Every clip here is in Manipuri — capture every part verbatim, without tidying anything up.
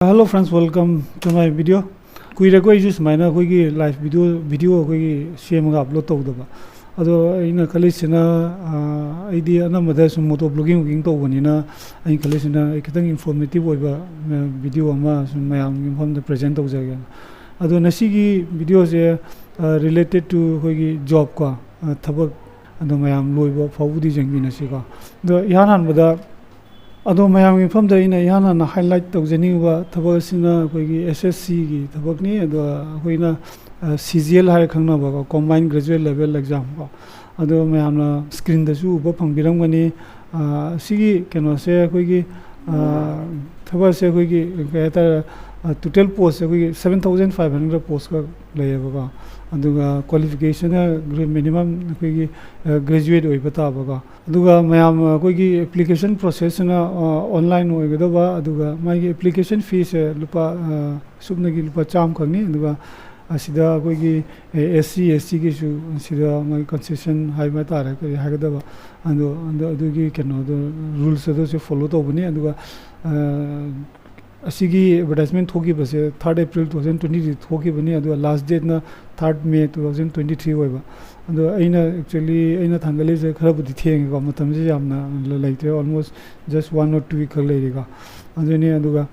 Hello friends, welcome to my video. ꯀꯨꯏꯔꯦꯀꯣ ꯑꯩꯁꯨ ꯁꯨꯃꯥꯏꯅ ꯑꯩꯈꯣꯏꯒꯤ ꯂꯥꯏꯐ ꯚꯤꯗꯤꯑꯣ ꯚꯤꯗꯤꯑꯣ ꯑꯩꯈꯣꯏꯒꯤ ꯁꯦꯝꯃꯒ ꯑꯞꯂꯣꯗ ꯇꯧꯗꯕ꯫ ꯑꯗꯣ ꯑꯩꯅ ꯈꯜꯂꯤꯁꯤꯅ, ꯑꯥ, ꯑꯩꯗꯤ ꯑꯅꯝꯕꯗ ꯁꯨꯝ ꯃꯣꯇꯣ ꯕ꯭ꯂꯣꯒꯤꯡ ꯋꯣꯒꯤꯡ ꯇꯧꯕꯅꯤꯅ ꯑꯩꯅ ꯈꯜꯂꯤꯁꯤꯅ ꯑꯩ ꯈꯤꯇꯪ ꯏꯟꯐꯣꯔꯃꯦꯇꯤꯞ ꯑꯣꯏꯕ, ꯑꯥ, ꯚꯤꯗꯤꯑꯣ ꯑꯃ ꯁꯨꯝ ꯃꯌꯥꯝꯒꯤ ꯃꯐꯝꯗ ꯄ꯭ꯔꯖꯦꯟ ꯇꯧꯖꯒꯦꯅ꯫ ꯑꯗꯣ ꯉꯁꯤꯒꯤ ꯚꯤꯗꯤꯑꯣꯁꯦ ꯔꯤꯂꯦꯇꯦꯠ ꯇꯨ ꯑꯩꯈꯣꯏꯒꯤ ꯖꯣꯕ ꯀꯣ, ꯑꯥ, ꯊꯕꯛ꯫ ꯑꯗꯣ ꯃꯌꯥꯝ ꯂꯣꯏꯕ ꯐꯥꯎꯕꯗꯤ ꯌꯦꯡꯃꯤꯟꯅꯁꯤꯀꯣ꯫ ꯑꯗꯣ ꯏꯍꯥꯟ ꯍꯥꯟꯕꯗ ꯑꯗꯣ ꯃꯌꯥꯝꯒꯤ ꯃꯐꯝꯗ ꯑꯩꯅ ꯏꯍꯥꯟ ꯍꯥꯟꯅ ꯍꯥꯏꯂꯥꯏꯠ ꯇꯧꯖꯅꯤꯡꯕ ꯊꯕꯛ ꯑꯁꯤꯅ ꯑꯩꯈꯣꯏꯒꯤ ꯑꯦꯁ ꯑꯦꯁ ꯁꯤꯒꯤ ꯊꯕꯛꯅꯤ꯫ ꯑꯗꯣ ꯑꯩꯈꯣꯏꯅ, ꯑ, ꯁꯤ ꯖꯤ ꯑꯦꯜ ꯍꯥꯏꯔ ꯈꯪꯅꯕꯀꯣ, ꯀꯣꯝꯕꯥꯏꯟ ꯒ꯭ꯔꯦꯖꯨꯋꯦꯠ ꯂꯦꯚꯦꯜ ꯑꯦꯛꯖꯥꯝ ꯀꯣ꯫ ꯑꯗꯣ ꯃꯌꯥꯝꯅ ꯁ꯭ꯀ꯭ꯔꯤꯟꯗꯁꯨ ꯎꯕ ꯐꯪꯕꯤꯔꯝꯒꯅꯤ꯫ ꯑ, ꯁꯤꯒꯤ ꯀꯩꯅꯣꯁꯦ ꯑꯩꯈꯣꯏꯒꯤ, ꯑ, ꯊꯕꯛꯁꯦ ꯑꯩꯈꯣꯏꯒꯤ ꯀꯩ ꯍꯥꯏꯇꯥꯔꯦ, ꯑ, ꯇꯣꯇꯦꯜ ꯄꯣꯁꯁꯦ ꯑꯩꯈꯣꯏꯒꯤ ꯁꯚꯦꯟ ꯊꯥꯎꯖꯟ ꯐꯥꯏꯚ ꯍꯟꯗ꯭ꯔꯦꯠ ꯄꯣꯁꯀ ꯂꯩꯌꯦꯕꯀꯣ꯫ ꯑꯗꯨꯒ ꯀ꯭ꯋꯥꯂꯤꯐꯤꯀꯦꯁꯟꯅ ꯒ꯭ꯔꯦ-, ꯃꯤꯅꯤꯃꯝ ꯑꯩꯈꯣꯏꯒꯤ, ꯑ, ꯒ꯭ꯔꯦꯖꯨꯋꯦꯠ ꯑꯣꯏꯕ ꯇꯥꯕꯀꯣ꯫ ꯑꯗꯨꯒ ꯃꯌꯥꯝ, ꯑꯩꯈꯣꯏꯒꯤ ꯑꯦꯄ꯭ꯂꯤꯀꯦꯁꯟ ꯄ꯭ꯔꯣꯁꯦꯁꯁꯤꯅ, ꯑ, ꯑꯣꯟꯂꯥꯏꯟ ꯑꯣꯏꯒꯗꯕ, ꯑꯗꯨꯒ ꯃꯥꯒꯤ ꯑꯦꯄ꯭ꯂꯤꯀꯦꯁꯟ ꯐꯤꯁꯦ ꯂꯨꯄꯥ, ꯑ, ꯁꯨꯞꯅꯒꯤ ꯂꯨꯄꯥ ꯆꯥꯝꯃꯈꯛꯅꯤ꯫ ꯑꯗꯨꯒ ꯑꯁꯤꯗ ꯑꯩꯈꯣꯏꯒꯤ, ꯑꯦ, ꯑꯦꯁ ꯁꯤ, ꯑꯦꯁ ꯇꯤꯒꯤꯁꯨ ꯁꯤꯗ ꯃꯣꯏ ꯀꯟꯁꯦꯁꯟ ꯍꯥꯏꯕ ꯇꯥꯔꯦ, ꯀꯔꯤ ꯍꯥꯏꯒꯗꯕ, ꯑꯗꯣ, ꯑꯗꯣ ꯑꯗꯨꯒꯤ ꯀꯩꯅꯣꯗꯣ, ꯔꯨꯜꯁ ꯑꯗꯨꯁꯨ ꯐꯣꯂꯣ ꯇꯧꯕꯅꯤ꯫ ꯑꯗꯨꯒ, ꯑ, ꯑꯁꯤꯒꯤ ꯑꯦꯗꯚꯔꯇꯥꯏꯁꯃꯦꯟ ꯊꯣꯛꯈꯤꯕꯁꯦ ꯊꯥꯔꯠ April two thousand twenty three ꯊꯣꯛꯈꯤꯕꯅꯤ, ꯑꯗꯨꯒ ꯂꯥꯁ ꯗꯦꯠꯅ ꯊꯥꯔꯠ May two thousand twenty three ꯑꯣꯏꯕ꯫ ꯑꯗꯣ ꯑꯩꯅ, actually, ꯑꯩꯅ ꯊꯥꯡꯒꯠꯂꯤꯁꯦ ꯈꯔꯕꯨꯗꯤ ꯊꯦꯡꯉꯦꯀꯣ, ꯃꯇꯝꯁꯦ ꯌꯥꯝꯅ ꯂ-, ꯂꯩꯇ꯭ꯔꯦ, almost just one or two week ꯈꯛ ꯂꯩꯔꯤꯀꯣ꯫ ꯑꯗꯨꯅꯤ꯫ ꯑꯗꯨꯒ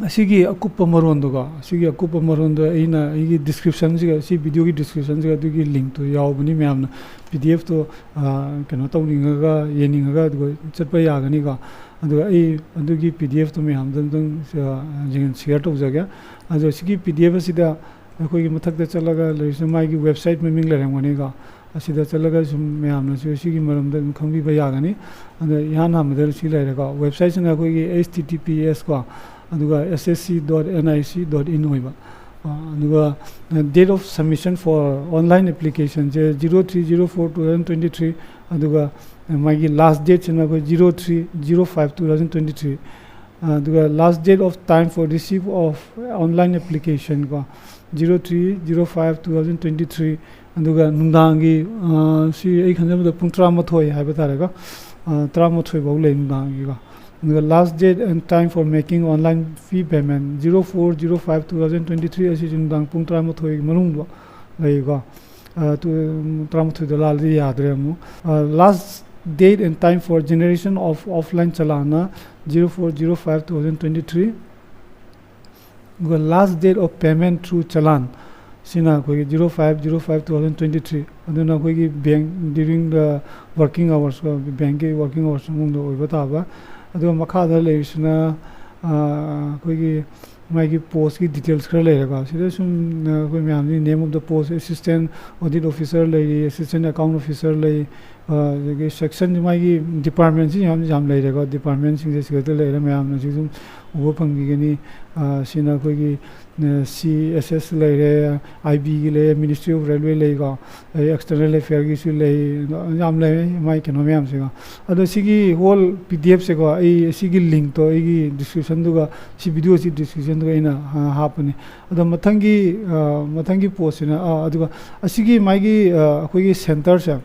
ꯑꯁꯤꯒꯤ ꯑꯀꯨꯞꯄ ꯃꯔꯣꯟꯗꯣꯀꯣ, ꯑꯁꯤꯒꯤ ꯑꯀꯨꯞꯄ ꯃꯔꯣꯟꯗꯣ ꯑꯩꯅ ꯑꯩꯒꯤ ꯗꯤꯁꯀ꯭ꯔꯤꯞꯁꯟꯁꯤꯒ, ꯁꯤ ꯚꯤꯗꯤꯑꯣꯒꯤ ꯗꯤꯁꯀ꯭ꯔꯤꯞꯁꯟꯁꯤꯒ ꯑꯗꯨꯒꯤ ꯂꯤꯡꯛꯇꯣ ꯌꯥꯎꯕꯅꯤ꯫ ꯃꯌꯥꯝꯅ ꯄꯤ ꯗꯤ ꯑꯦꯐꯇꯣ, ꯑ, ꯀꯩꯅꯣ ꯇꯧꯅꯤꯡꯉꯒ, ꯌꯦꯡꯅꯤꯡꯉꯒ ꯑꯗꯨꯒ ꯆꯠꯄ ꯌꯥꯒꯅꯤꯀꯣ꯫ ꯑꯗꯨꯒ ꯑꯩ ꯑꯗꯨꯒꯤ ꯄꯤ ꯗꯤ ꯑꯦꯐꯇꯣ ꯃꯌꯥꯝꯗ ꯑꯗꯨꯝ, ꯑ, ꯁꯤꯌꯔ ꯇꯧꯖꯒꯦ꯫ ꯑꯗꯣ ꯁꯤꯒꯤ ꯄꯤ ꯗꯤ ꯑꯦꯐ ꯑꯁꯤꯗ ꯑꯩꯈꯣꯏꯒꯤ ꯃꯊꯛꯇ ꯆꯠꯂꯒ ꯂꯩꯔꯤꯁꯤꯅ ꯃꯥꯒꯤ ꯋꯦꯕꯁꯥꯏꯠ ꯃꯃꯤꯡ ꯂꯩꯔꯝꯒꯅꯤꯀꯣ꯫ ꯑꯁꯤꯗ ꯆꯠꯂꯒ ꯁꯨꯝ ꯃꯌꯥꯝꯅꯁꯨ ꯁꯤꯒꯤ ꯃꯔꯝꯗ ꯑꯗꯨꯝ ꯈꯪꯕꯤꯕ ꯌꯥꯒꯅꯤ꯫ ꯑꯗꯣ ꯏꯍꯥꯟ ꯍꯥꯟꯕꯗ ꯁꯤ ꯂꯩꯔꯦꯀꯣ꯫ ꯋꯦꯕꯁꯥꯏꯠꯁꯤꯅ ꯑꯩꯈꯣꯏꯒꯤ H T T P S ꯀꯣ, ꯑꯗꯨꯒ S S C dot N I C dot in ꯑꯣꯏꯕ꯫ ꯑ, ꯑꯗꯨꯒ, ꯑ, date of submission for online applicationꯁꯦ zero three zero four two thousand twenty three, ꯑꯗꯨꯒ, ꯑ, ꯃꯥꯒꯤ last dateꯁꯤꯅ ꯑꯩꯈꯣꯏ zero three zero five two thousand twenty three꯫ ꯑꯗꯨꯒ last date of time for receive of online application ꯀꯣ, zero three zero five two thousand twenty three꯫ ꯑꯗꯨꯒ ꯅꯨꯡꯗꯥꯡꯒꯤ, ꯑ, ꯁꯤ ꯑꯩ ꯈꯟꯖꯕꯗ ꯄꯨꯡ ꯇꯔꯥꯃꯥꯊꯣꯏ ꯍꯥꯏꯕ ꯇꯥꯔꯦꯀꯣ, ꯑ, ꯇꯔꯥꯃꯥꯊꯣꯏ ꯐꯥꯎ ꯂꯩ ꯅꯨꯡꯗꯥꯡꯒꯤꯀꯣ꯫ ꯑꯗꯨꯒ last date and time for making online fee payment, zero four zero five two thousand twenty three ꯑꯁꯤꯁꯨ ꯅꯨꯡꯗꯥꯡ ꯄꯨꯡ ꯇꯔꯥꯃꯥꯊꯣꯏꯒꯤ ꯃꯅꯨꯡꯗ ꯂꯩꯀꯣ꯫ ꯑ, ꯇꯨ-, ꯇꯔꯥꯃꯥꯊꯣꯏꯗ ꯂꯥꯜꯂꯗꯤ ꯌꯥꯗ꯭ꯔꯦ ꯑꯃꯨꯛ꯫ ꯑ, last date and time for generation of offline challan ꯅ zero four zero five two thousand twenty three꯫ ꯑꯗꯨꯒ last date of payment through challan ꯁꯤꯅ ꯑꯩꯈꯣꯏꯒꯤ zero five zero five two thousand twenty three꯫ ꯑꯗꯨꯅ ꯑꯩꯈꯣꯏꯒꯤ bank during the working hours, ꯕꯦꯡꯛꯀꯤ working hours ꯃꯅꯨꯡꯗ ꯑꯣꯏꯕ ꯇꯥꯕ꯫ ꯑꯗꯨꯒ ꯃꯈꯥꯗ ꯂꯩꯔꯤꯁꯤꯅ, ꯑ, ꯑꯩꯈꯣꯏꯒꯤ ꯃꯥꯒꯤ post ꯀꯤ details ꯈꯔ ꯂꯩꯔꯦꯀꯣ꯫ ꯁꯤꯗ ꯁꯨꯝ, ꯑ, ꯑꯩꯈꯣꯏ ꯃꯌꯥꯝꯁꯤ name of the post, assistant audit officer ꯂꯩꯔꯤ, assistant account officer ꯂꯩ, ꯑ, ꯑꯗꯒꯤ section ꯁꯤ ꯃꯥꯒꯤ department ꯁꯤ ꯌꯥꯝ, ꯌꯥꯝ ꯂꯩꯔꯦꯀꯣ꯫ Department ꯁꯤꯡꯁꯦ ꯁꯤꯗ ꯂꯩꯔꯦ, ꯃꯌꯥꯝꯅꯁꯨ ꯑꯗꯨꯝ ꯎꯕ ꯐꯪꯕꯤꯒꯅꯤ꯫ ꯑ, ꯁꯤꯅ ꯑꯩꯈꯣꯏꯒꯤ, ꯑ, C S S ꯂꯩꯔꯦ, I B ꯒꯤ ꯂꯩꯔꯦ, Ministry of Railway ꯂꯩꯀꯣ, ꯑꯗꯩ External Affair ꯒꯤꯁꯨ ꯂꯩ, ꯌꯥꯝ ꯂꯩ ꯃꯥꯒꯤ ꯀꯩꯅꯣ ꯃꯌꯥꯝꯁꯦꯀꯣ꯫ ꯑꯗꯣ ꯁꯤꯒꯤ whole P D F ꯁꯦꯀꯣ, ꯑꯩ ꯁꯤꯒꯤ link ꯇꯣ ꯑꯩꯒꯤ description ꯗꯨꯒ, ꯁꯤ video ꯁꯤ description ꯗꯨꯒ ꯑꯩꯅ, ꯑ, ꯍꯥꯞꯄꯅꯤ꯫ ꯑꯗꯣ ꯃꯊꯪꯒꯤ, ꯑ, ꯃꯊꯪꯒꯤ post ꯁꯤꯅ, ꯑ, ꯑꯗꯨꯒ ꯑꯁꯤꯒꯤ ꯃꯥꯒꯤ, ꯑ, ꯑꯩꯈꯣꯏꯒꯤ centre ꯁꯦ,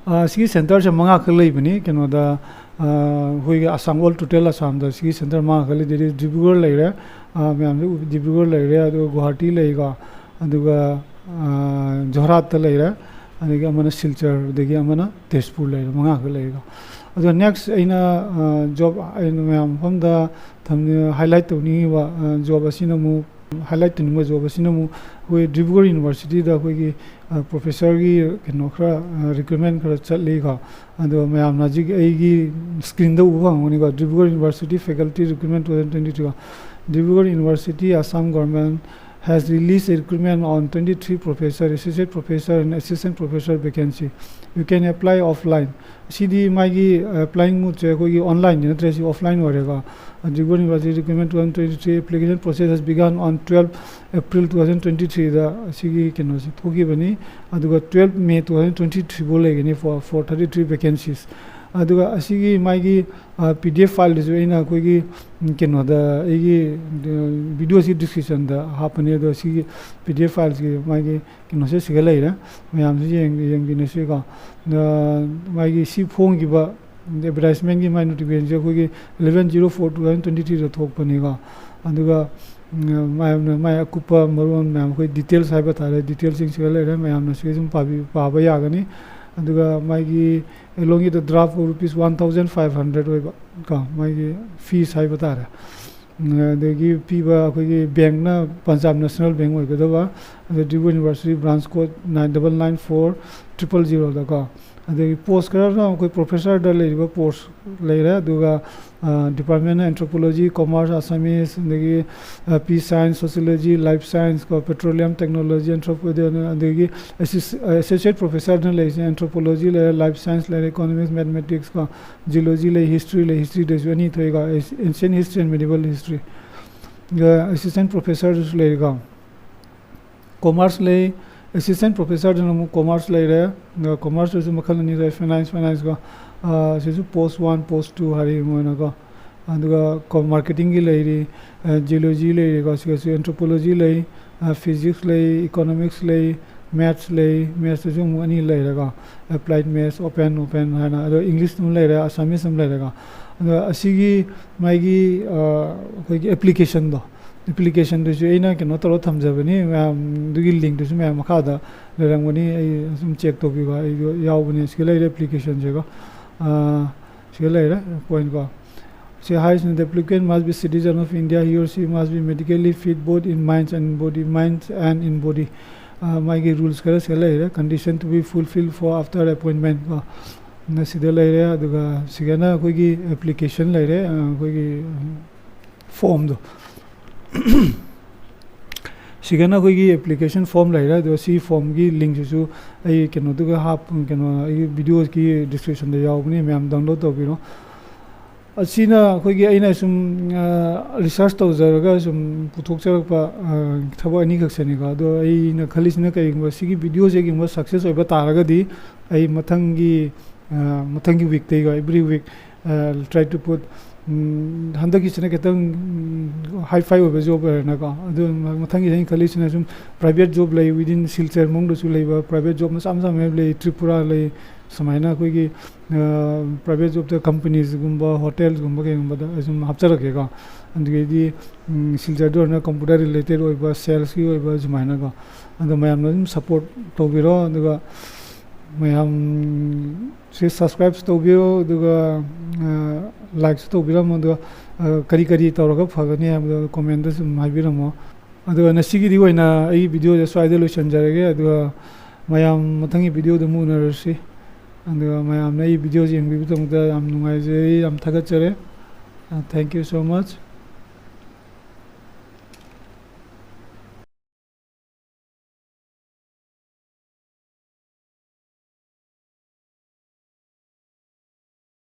ꯑ, ꯁꯤꯒꯤ centre ꯁꯦ ꯃꯉꯥ ꯈꯛ ꯂꯩꯕꯅꯤ ꯀꯩꯅꯣꯗ, ꯑ, ꯑꯩꯈꯣꯏꯒꯤ ꯑꯁꯥꯝ, all total ꯑꯁꯥꯝꯗ ꯁꯤꯒꯤ centre ꯃꯉꯥ ꯈꯛ ꯂꯩ꯫ ꯑꯗꯩꯗꯤ ꯗꯤꯕ꯭ꯔꯨꯒꯔ ꯂꯩꯔꯦ, ꯑ, ꯃꯌꯥꯝꯁꯦ ꯎ-, ꯗꯤꯕ꯭ꯔꯨꯒꯔ ꯂꯩꯔꯦ, ꯑꯗꯨꯒ ꯒꯨꯋꯥꯍꯥꯇꯤ ꯂꯩꯀꯣ, ꯑꯗꯨꯒ, ꯑ, ꯖꯣꯔꯍꯥꯠꯇ ꯂꯩꯔꯦ, ꯑꯗꯒꯤ ꯑꯃꯅ ꯁꯤꯜꯆꯔ, ꯑꯗꯒꯤ ꯑꯃꯅ ꯇꯦꯖꯄꯨꯔ ꯂꯩꯔꯦ, ꯃꯉꯥ ꯈꯛ ꯂꯩꯔꯦꯀꯣ꯫ ꯑꯗꯣ next ꯑꯩꯅ, ꯑ, job ꯑꯩꯅ ꯃꯌꯥꯝ ꯃꯐꯝꯗ ꯊꯝꯅꯤ-, highlight ꯇꯧꯅꯤꯡꯉꯤꯕ, ꯑ, job ꯑꯁꯤꯅ ꯑꯃꯨꯛ, highlight ꯇꯧꯅꯤꯡꯕ job ꯑꯁꯤꯅ ꯑꯃꯨꯛ ꯑꯩꯈꯣꯏ ꯗꯤꯕ꯭ꯔꯨꯒꯔ University ꯗ ꯑꯩꯈꯣꯏꯒꯤ, ꯑ, professor ꯒꯤ ꯀꯩꯅꯣ ꯈꯔ, ꯑ, recruitment ꯈꯔ ꯆꯠꯂꯤꯀꯣ꯫ ꯑꯗꯣ ꯃꯌꯥꯝꯅ ꯍꯧꯖꯤꯛ ꯑꯩꯒꯤ screen ꯗ ꯎꯕ ꯐꯪꯒꯅꯤꯀꯣ, Dibrugarh University Faculty Recruitment two thousand twenty-three ꯀꯣ꯫ Dibrugarh University, Assam Government has released a recruitment on twenty-three professor, associate professor and assistant professor vacancy. You can apply offline. ꯁꯤꯗꯤ ꯃꯥꯒꯤ, ꯑ, applying mode ꯁꯦ ꯑꯩꯈꯣꯏꯒꯤ online ꯗꯤ ꯅꯠꯇ꯭ꯔꯦ, ꯁꯤ offline ꯑꯣꯏꯔꯦꯀꯣ꯫ Dibrugarh University recruitment two thousand twenty-three application process has begun on twelve April two thousand twenty-three ꯗ ꯁꯤꯒꯤ ꯀꯩꯅꯣꯁꯤ ꯊꯣꯛꯈꯤꯕꯅꯤ꯫ ꯑꯗꯨꯒ twelve May two thousand twenty-three ꯐꯥꯎ ꯂꯩꯒꯅꯤ for, for thirty-three vacancies꯫ ꯑꯗꯨꯒ ꯑꯁꯤꯒꯤ ꯃꯥꯒꯤ, ꯑ, P D F file ꯗꯨꯁꯨ ꯑꯩꯅ ꯑꯩꯈꯣꯏꯒꯤ, ꯎꯝ, ꯀꯩꯅꯣꯗ ꯑꯩꯒꯤ, ꯑ, video ꯁꯤ description ꯗ ꯍꯥꯞꯄꯅꯤ꯫ ꯑꯗꯣ ꯁꯤꯒꯤ P D F file ꯁꯤꯒꯤ ꯃꯥꯒꯤ ꯀꯩꯅꯣꯁꯦ ꯁꯤꯒ ꯂꯩꯔꯦ꯫ ꯃꯌꯥꯝꯁꯨ ꯌꯦꯡ-, ꯌꯦꯡꯕꯤꯅꯁꯤꯀꯣ꯫ ꯑ, ꯃꯥꯒꯤ ꯁꯤ ꯐꯣꯡꯈꯤꯕ ꯑꯦꯗꯚꯔꯇꯥꯏꯁꯃꯦꯟꯒꯤ ꯃꯥꯏ ꯅꯣꯇꯤꯐꯤꯀꯦꯁꯟꯁꯦ ꯑꯩꯈꯣꯏꯒꯤ eleven zero four two thousand twenty threeꯗ ꯊꯣꯛꯄꯅꯤꯀꯣ꯫ ꯑꯗꯨꯒ ꯃꯌꯥꯝꯅ ꯃꯥꯏ ꯑꯀꯨꯞꯄ ꯃꯔꯣꯟ ꯃꯌꯥꯝ ꯑꯩꯈꯣꯏ ꯗꯤꯇꯦꯜꯁ ꯍꯥꯏꯕ ꯇꯥꯔꯦ, ꯗꯤꯇꯦꯜꯁꯤꯡ ꯁꯤꯗ ꯂꯩꯔꯦ, ꯃꯌꯥꯝꯅ ꯁꯤꯗ ꯁꯨꯝ ꯄꯥꯕꯤ-, ꯄꯥꯕ ꯌꯥꯒꯅꯤ꯫ ꯑꯗꯨꯒ ꯃꯥꯒꯤ along with the draft of rupees one thousand five hundred ꯑꯣꯏꯕ ꯀꯣ, ꯃꯥꯒꯤ ꯐꯤꯁ ꯍꯥꯏꯕ ꯇꯥꯔꯦ꯫ ꯑꯗꯒꯤ ꯄꯤꯕ ꯑꯩꯈꯣꯏꯒꯤ ꯕꯦꯡꯛꯅ ꯄꯟꯖꯥꯕ ꯅꯦꯁꯅꯦꯜ ꯕꯦꯡꯛ ꯑꯣꯏꯒꯗꯕ, ꯑꯗ Dibrugarh university branch code nine double nine four triple zero ꯗꯀꯣ꯫ ꯑꯗꯒꯤ ꯄꯣꯁ ꯈꯔꯅ ꯑꯩꯈꯣꯏ ꯄ꯭ꯔꯣꯐꯦꯁꯔꯗ ꯂꯩꯔꯤꯕ ꯄꯣꯁ ꯂꯩꯔꯦ, ꯑꯗꯨꯒ ꯗꯤꯄꯥꯔꯠꯃꯦꯟꯅ ꯑꯦꯟꯊ꯭ꯔꯣꯄꯣꯂꯣꯖꯤ, ꯀꯣꯃꯔꯁ, ꯑꯁꯥꯃꯤꯁ, ꯑꯗꯒꯤ peace science, sociology, life science ꯀꯣ, ꯄꯦꯇ꯭ꯔꯣꯂꯤꯌꯝ ꯇꯦꯛꯅꯣꯂꯣꯖꯤ, ꯑꯦꯟꯊ꯭ꯔꯣꯄꯣ-, ꯑꯗꯒꯤ ꯑꯦꯁꯣꯁꯤꯌꯦꯠ ꯄ꯭ꯔꯣꯐꯦꯁꯔꯗꯅ ꯂꯩꯔꯤꯁꯦ ꯑꯦꯟꯊ꯭ꯔꯣꯄꯣꯂꯣꯖꯤ ꯂꯩꯔꯦ, ꯂꯥꯏꯐ ꯁꯥꯏꯟꯁ ꯂꯩꯔꯦ, ꯏꯀꯣꯅꯣꯃꯤꯛꯁ, ꯃꯦꯊꯃꯦꯇꯤꯛꯁ ꯀꯣ, ꯖꯤꯑꯣꯂꯣꯖꯤ ꯂꯩ, ꯍꯤꯁꯇ꯭ꯔꯤ ꯂꯩ, ꯍꯤꯁꯇ꯭ꯔꯤꯗꯁꯨ ꯑꯅꯤ ꯊꯣꯛꯏꯀꯣ, ancient history and medieval history. Assistant ꯄ꯭ꯔꯣꯐꯦꯁꯔꯗꯁꯨ ꯂꯩꯔꯦꯀꯣ꯫ ꯀꯣꯃꯔꯁ ꯂꯩ, ꯑꯦꯁꯤꯁꯇꯦꯟ ꯄ꯭ꯔꯣꯐꯦꯁꯔꯗꯅ ꯑꯃꯨꯛ ꯀꯣꯃꯔꯁ ꯂꯩꯔꯦ, ꯀꯣꯃꯔꯁꯇꯁꯨ ꯃꯈꯜ ꯑꯅꯤ ꯊꯣꯛꯑꯦ, ꯐꯥꯏꯅꯥꯟꯁ, ꯐꯥꯏꯅꯥꯟꯁꯀꯣ, ꯁꯤꯁꯨ ꯄꯣꯁ ꯋꯥꯟ, ꯄꯣꯁ ꯇꯨ ꯍꯥꯏꯔꯤ ꯃꯣꯏꯅꯀꯣ꯫ ꯑꯗꯨꯒ ꯀꯣ-, ꯃꯥꯔꯀꯦꯇꯤꯡꯒꯤ ꯂꯩꯔꯤ, ꯖꯤꯑꯣꯂꯣꯖꯤ ꯂꯩꯔꯦꯀꯣ, ꯁꯤꯒꯁꯨ ꯑꯦꯟꯊ꯭ꯔꯣꯄꯣꯂꯣꯖꯤ ꯂꯩ, ꯐꯤꯖꯤꯛꯁ ꯂꯩ, ꯏꯀꯣꯅꯣꯃꯤꯛꯁ ꯂꯩ, ꯃꯦꯠꯁ ꯂꯩ, ꯃꯦꯠꯁꯇꯁꯨ ꯑꯃꯨꯛ ꯑꯅꯤ ꯂꯩꯔꯦꯀꯣ, ꯑꯦꯄ꯭ꯂꯥꯏꯠ ꯃꯦꯠꯁ, ꯑꯣꯄꯦꯟ, ꯑꯣꯄꯦꯟ ꯍꯥꯏꯅ, ꯑꯗꯣ ꯏꯪꯂꯤꯁ ꯑꯃ ꯂꯩꯔꯦ, ꯑꯁꯥꯃꯤꯁ ꯑꯃ ꯂꯩꯔꯦꯀꯣ꯫ ꯑꯗꯣ ꯑꯁꯤꯒꯤ ꯃꯥꯒꯤ, ꯑꯩꯈꯣꯏꯒꯤ ꯑꯦꯄ꯭ꯂꯤꯀꯦꯁꯟꯗꯣ, ꯑꯦꯄ꯭ꯂꯤꯀꯦꯁꯟꯗꯨꯁꯨ ꯑꯩꯅ ꯀꯩꯅꯣ ꯇꯧꯔ ꯊꯝꯖꯕꯅꯤ, ꯃꯌꯥꯝꯗꯨꯒꯤ ꯂꯤꯡꯛꯇꯨꯁꯨ ꯃꯌꯥꯝ ꯃꯈꯥꯗ ꯂꯩꯔꯝꯒꯅꯤ, ꯑꯩ ꯁꯨꯝ ꯆꯦꯛ ꯇꯧꯕꯤꯌꯨꯀꯣ, ꯑꯩ ꯌꯥꯎꯕꯅꯦ, ꯁꯤꯒ ꯂꯩꯔꯦ ꯑꯦꯄ꯭ꯂꯤꯀꯦꯁꯟꯁꯦꯀꯣ꯫ ꯁꯤꯒ ꯂꯩꯔꯦ ꯄꯣꯏꯟꯠ ꯀꯣ꯫ ꯁꯤ ꯍꯥꯏꯔꯤꯁꯤꯅ, "The applicant must be citizen of India, he or she must be medically fit both in minds and body, minds and in body." ꯃꯥꯒꯤ ꯔꯨꯜꯁ ꯈꯔ ꯁꯤꯗ ꯂꯩꯔꯦ, "Condition to be fulfilled for after appointment" ꯀꯣ꯫ ꯁꯤꯗ ꯂꯩꯔꯦ, ꯑꯗꯨꯒ ꯁꯤꯒꯅ ꯑꯩꯈꯣꯏꯒꯤ ꯑꯦꯄ꯭ꯂꯤꯀꯦꯁꯟ ꯂꯩꯔꯦ, ꯑꯩꯈꯣꯏꯒꯤ ꯐꯣꯝꯗꯣ꯫ ꯁꯤꯒꯅ ꯑꯩꯈꯣꯏꯒꯤ ꯑꯦꯄ꯭ꯂꯤꯀꯦꯁꯟ ꯐꯣꯝ ꯂꯩꯔꯦ, ꯑꯗꯣ ꯁꯤ ꯐꯣꯝꯒꯤ ꯂꯤꯡꯛꯁꯤꯁꯨ ꯑꯩ ꯀꯩꯅꯣꯗꯨꯒ ꯍꯥꯞ-, ꯀꯩꯅꯣ, ꯑꯩꯒꯤ ꯚꯤꯗꯤꯑꯣꯒꯤ ꯗꯤꯁꯀ꯭ꯔꯤꯞꯁꯟꯗ ꯌꯥꯎꯕꯅꯤ, ꯃꯌꯥꯝ ꯗꯥꯎꯟꯂꯣꯗ ꯇꯧꯕꯤꯔꯣ꯫ ꯑꯁꯤꯅ ꯑꯩꯈꯣꯏꯒꯤ, ꯑꯩꯅ ꯁꯨꯝ, ꯑ, ꯔꯤꯁꯔꯁ ꯇꯧꯖꯔꯒ ꯁꯨꯝ ꯄꯨꯊꯣꯛꯆꯔꯛꯄ, ꯑ, ꯊꯕꯛ ꯑꯅꯤꯈꯛꯁꯤꯅꯤꯀꯣ꯫ ꯑꯗꯣ ꯑꯩꯅ ꯈꯜꯂꯤꯁꯤꯅ ꯀꯔꯤꯒꯨꯝꯕ ꯁꯤꯒꯤ ꯚꯤꯗꯤꯑꯣꯁꯦ ꯀꯔꯤꯒꯨꯝꯕ ꯁꯛꯁꯦꯁ ꯑꯣꯏꯕ ꯇꯥꯔꯒꯗꯤ, ꯑꯩ ꯃꯊꯪꯒꯤ, ꯑ, ꯃꯊꯪꯒꯤ ꯋꯤꯛꯇꯩꯀꯣ, every week, ꯑ, try to put, ꯎꯝ, ꯍꯟꯗꯛꯀꯤꯁꯤꯅ ꯈꯤꯇꯪ, ꯎꯝ, ꯍꯥꯏ ꯐꯥꯏ ꯑꯣꯏꯕ ꯖꯣꯕ ꯑꯣꯏꯔꯦꯅꯀꯣ꯫ ꯑꯗꯨ ꯃꯊꯪꯒꯤꯗ ꯑꯩꯅ ꯈꯜꯂꯤꯁꯤꯅ ꯁꯨꯝ ꯄ꯭ꯔꯥꯏꯚꯦꯠ ꯖꯣꯕ ꯂꯩ, within ꯁꯤꯜꯆꯔ ꯃꯅꯨꯡꯗꯁꯨ ꯂꯩꯕ ꯄ꯭ꯔꯥꯏꯚꯦꯠ ꯖꯣꯕ ꯃꯆꯥ ꯃꯆꯥ ꯃꯌꯥꯝ ꯂꯩ, ꯇ꯭ꯔꯤꯄꯨꯔꯥ ꯂꯩ, ꯁꯨꯃꯥꯏꯅ ꯑꯩꯈꯣꯏꯒꯤ ꯄ꯭ꯔꯥꯏꯚꯦꯠ ꯖꯣꯕꯇ ꯀꯝꯄꯅꯤꯁꯒꯨꯝꯕ, ꯍꯣꯇꯦꯜꯒꯨꯝꯕ ꯀꯩꯒꯨꯝꯕꯗ ꯑꯩ ꯁꯨꯝ ꯍꯥꯞꯆꯔꯛꯀꯦꯀꯣ꯫ ꯑꯗꯨꯗꯒꯤꯗꯤ ꯁꯤꯜꯆꯔꯗ ꯑꯣꯏꯔꯒꯅ ꯀꯝꯄ꯭ꯌꯨꯇꯔ ꯔꯤꯂꯦꯇꯦꯠ ꯑꯣꯏꯕ, ꯁꯦꯜꯁꯀꯤ ꯑꯣꯏꯕ, ꯁꯨꯃꯥꯏꯅꯀꯣ꯫ ꯑꯗꯣ ꯃꯌꯥꯝꯅ ꯑꯗꯨꯝ ꯁꯞꯄꯣꯔꯠ ꯇꯧꯕꯤꯔꯣ꯫ ꯑꯗꯨꯒ ꯃꯌꯥꯝꯁꯦ ꯁꯕꯁꯀ꯭ꯔꯥꯏꯕꯁꯨ ꯇꯧꯕꯤꯌꯨ, ꯑꯗꯨꯒ ꯂꯥꯏꯛꯁꯨ ꯇꯧꯕꯤꯔꯝꯃꯣ, ꯑꯗꯨꯒ ꯀꯔꯤ ꯀꯔꯤ ꯇꯧꯔꯒ ꯐꯒꯅꯤ ꯍꯥꯏꯕꯗꯣ ꯀꯣꯃꯦꯟꯗ ꯁꯨꯝ ꯍꯥꯏꯕꯤꯔꯝꯃꯣ꯫ ꯑꯗꯨꯒ ꯉꯁꯤꯒꯤꯗꯤ ꯑꯣꯏꯅ ꯑꯩ ꯚꯤꯗꯤꯑꯣꯁꯦ ꯁ꯭ꯋꯥꯏꯗ ꯂꯣꯏꯁꯤꯟꯖꯔꯒꯦ꯫ ꯑꯗꯨꯒ ꯃꯌꯥꯝ ꯃꯊꯪꯒꯤ ꯚꯤꯗꯤꯑꯣꯗ ꯑꯃꯨꯛ ꯎꯅꯔꯁꯤ꯫ ꯑꯗꯨꯒ ꯃꯌꯥꯝꯅ ꯑꯩ ꯚꯤꯗꯤꯑꯣꯁꯦ ꯌꯦꯡꯕꯤꯕꯒꯤꯗꯃꯛꯇ ꯌꯥꯝ ꯅꯨꯡꯉꯥꯏꯖꯩ, ꯌꯥꯝ ꯊꯥꯒꯠꯆꯔꯤ꯫ Thank you so much.